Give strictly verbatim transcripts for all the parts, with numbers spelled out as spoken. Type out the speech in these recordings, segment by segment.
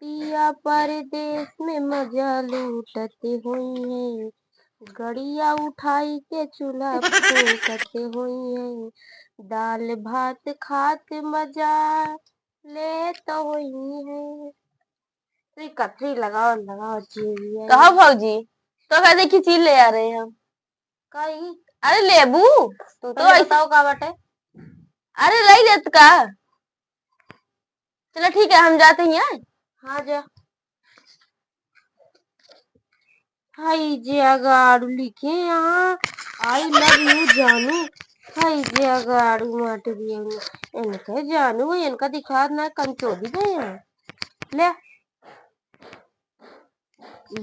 पिया परदेस में मजा लूटत होइहैं, गड़िया उठाई के चूल्हा फूकत होइहैं, दाल भात खात मजा लेत होइहैं। तो ये कथरी लगाओ, लगाओ, जी भैया। कहो भौजी, तो का देखी चीज ले आ रहे हैं हम। का ई? अरे लेबू, तू तो पहले ऐसे बताओ का बाटे? अरे लई लेत का? चलो ठीक है, हम जाते ही हैं। हाँ जा। हाय जे अगाड़ू लिखे यहाँ, I love you जानू। हाय जे अगाड़ू माटे दिया, इनका जानू, इनका दिखात ना, कमचोदी गए हैं। ले,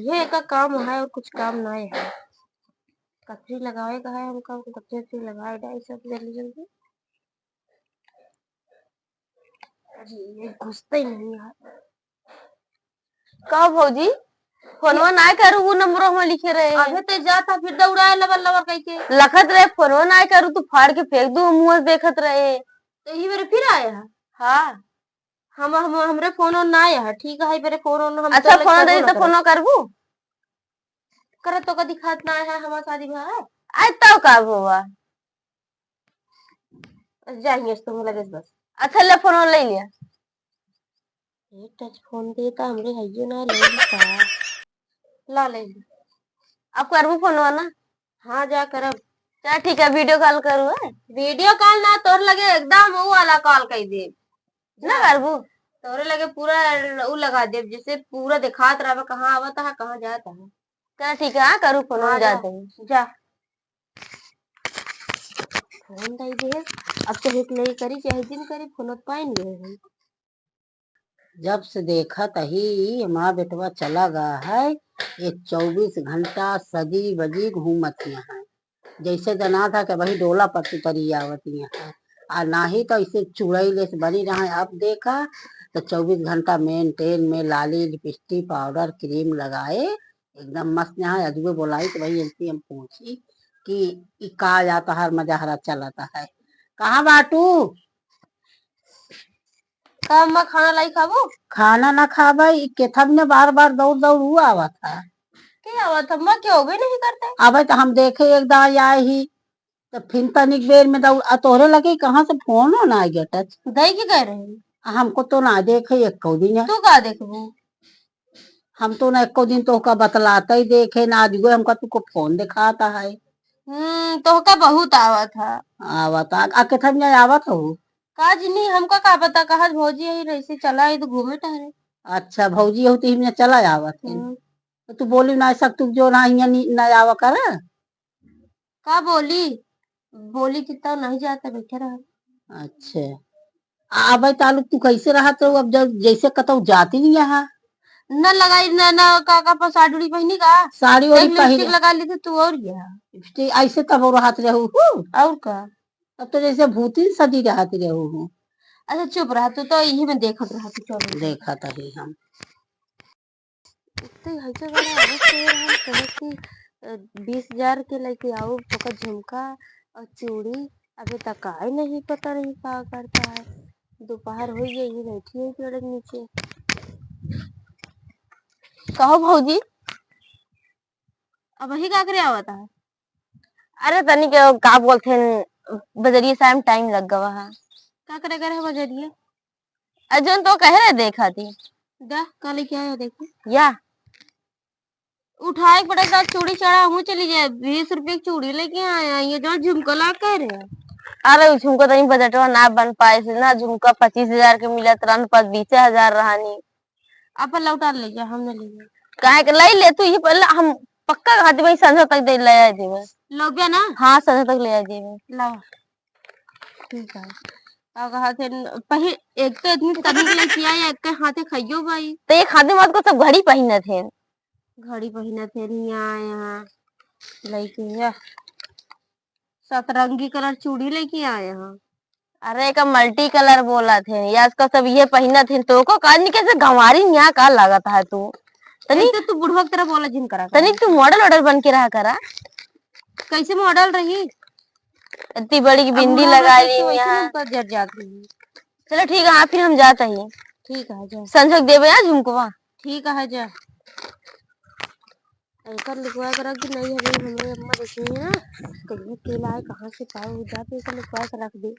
ये का काम है और कुछ काम ना है। कथरी लगावे का है हमका, कथरी से लगाए डाई सब जल्दी जल्दी। अरे, ये घुसते ही नहीं यार। का भौजी, फोनवा ना करू, वो नंबरवा में लिखे रहे। अबे ते जाता फिर दौड़ाए लबर लबर कह के। लखत रहे, फोनवा ना करू, तू फाड़ के फेंक दू, मुंह से देखत रहे। तो यही मेरे फिर आया है। हाँ। हम, हम, हमरे फोन ओन ना आया है, ठीक है, मेरे फोन ओन हम अच्छा, तो फोन दे तो फोन करबू? करत तो कदी खात ना है, हमार शादी भा है। आय तो का भवा? जाइए, तुम लगे बस। अच्छा, ले फोन ले लिया। एक टच फोन दे तो हमरे हइयो ना ले ली का? ला ले ली। अब करबू फोनवा ना? हाँ, जा करब। चल ठीक है, वीडियो कॉल करू है। वीडियो कॉल ना, तोर लगे एकदम वो वाला कॉल कर दे। ना करबू? तोरे लगे पूरा उ लगा देब, जैसे पूरा दिखात रहबे कहाँ आवत है, कहाँ जात है। चल ठीक है, हाँ, करू फोन, हाँ, हम जा। जाते हैं। जा। फोन दई दे, अब चाहे के नहीं करी, चाहे दिन करी, फोन पाइन गए हम। जब से देखत ही, हमार बेटवा चला गया है, ये चउबीस घंटा सजी बजी घूमत यहाँ है। जैसे जनात है कि वही डोला पर उतरी आवत यहाँ है। आ नाही तो ऐसे चुड़ैल से बनी रहा। अब देखा तो चउबीस घंटा maintain में लाली, लिपस्टिक, पाउडर, क्रीम लगाए, एकदम मस्त यहाँ। अजुए बोलाई तो वही इनसे हम पूछी कि ई का जाता हर मजाहरा चलता है। कहाँ बाटू? का अम्मा, खाना लाई खाबो? खाना ना खाबे, ई केथब ने बार बार दौड़ दौड़ ऊ आवत है। के आवत है? अम्मा, के होबे नहीं करते। अबे तो हम देखे एक दाई आए ही, तो फिर तनिक बेर में दौड़, आ तोहरे लगे कहाँ से फोन हो ना आ गया टच? दई के कह रहे हैं। हमको तो ना देखे एको दिन है। तू का देखबू? हम तो ना एको दिन तोहका बतलाते ही देखे ना, आज गए हमका तुको फोन दिखाता है। हम्म, तोहका बहुत आवत है। आवत है, आ केथब ने आवत हो? का जिनी, हमका का पता, कहत भौजी यही रही से चला, ई तो घूमे टहरे। अच्छा, भौजी हो तो इन्हें चला आवत है। हम्म। तो तू बोली ना सक, तू जो ना हियाँ नी-, ना आवा कर। का बोली? बोली कि तो नहीं जाता, बैठे रहा। अच्छा। आ, अबे तालुक तू कैसे रहत हो? अब जब जैसे कतौ जाती नहीं यहाँ। न लगाई, न, न, का, का, पर साड़ी उड़ी पहनी का? साड़ी देख, ओड़ी लिपस्टिक पहनी। लगा ली थी तू और क्या? लिपस्टिक ऐसे तब रहत रहू हूँ। और का? अब तो जैसे भूतिन सजी रहत रहू हूँ। अच्छा चुप रहा तू, तो यही में देखत रहा तू, चलो। देखत ही हम। इतने हंसे बड़ा आवत से हम कहे कि, अ, बीस हजार के लेके आओ, तोका झुमका और चूड़ी, अबे तक आए नहीं, पता नहीं का करता है। दोपहर हो गई, ये बैठी है पेड़ के नीचे। कहो भौजी, अब वही का करे आवत है? अरे तनी के का बोलथे न, बजरिया से आए में टाइम लग गवा है। का करे गए रहे बजरिया? अरे जोन तो कहे रहे देखा थी। दा, का लेके आया देखो। या। उठाए के पड़े तो चूड़ी चढ़ा, हूँ चली जाए, बीस रुपये की चूड़ी लेके आया, ये जो झुमका ला कह रहे हैं। अरे उ झुमका तनी बजटवा ना बन पाए से ना, झुमका पच्चीस हजार के मिलत रहन, पर बीसे हजार रहनी। अपन लौटा ले जा, हम ना ले जाए। काहे के लई ले तू, ये पहले हम पक्का कहत भाई संझा तक दे ले आ देबे। लौबे ना? हाँ, संझा तक ले आ देबे। लाओ। ठीक है। का कहत है, पही-, एक तो इतनी तनिक लेके आया, एक के हाथे खाइयो भाई। तो एक हाथे मत को सब घड़ी पहिनत है। घड़ी पहिनत है, नहीं आया यहाँ। लेके या। सतरंगी कलर चूड़ी लेके आए हैं। अरे, एका मल्टी कलर बोलत है, या आजकल सब ये पहिनत है, तो को काजनी कैसे गंवारी न्या का लागत है तू? तनी ऐसे तू बुढ़वा की तरह बोला जिन करा तनी कर। तू मॉडल वॉडल बन के रहा करा। कैसे मॉडल रही? इतनी बड़ी की अब बिंदी बुढ़वा लगा के ली तो वैसे न्या। हम तो जर जाती है। चलो ठीक है, हाँ, फिर हम जाते ही। ठीक है, जा। संझक देबे आ झुमकवा। ठीक है, जा। एकर लिखवा के रख दे, नहीं हवे हमरे अम्मा देखी है ना, कहिए के लाए, कहाँ से पाए, हो जाते, एकर लिखवा के रख दे।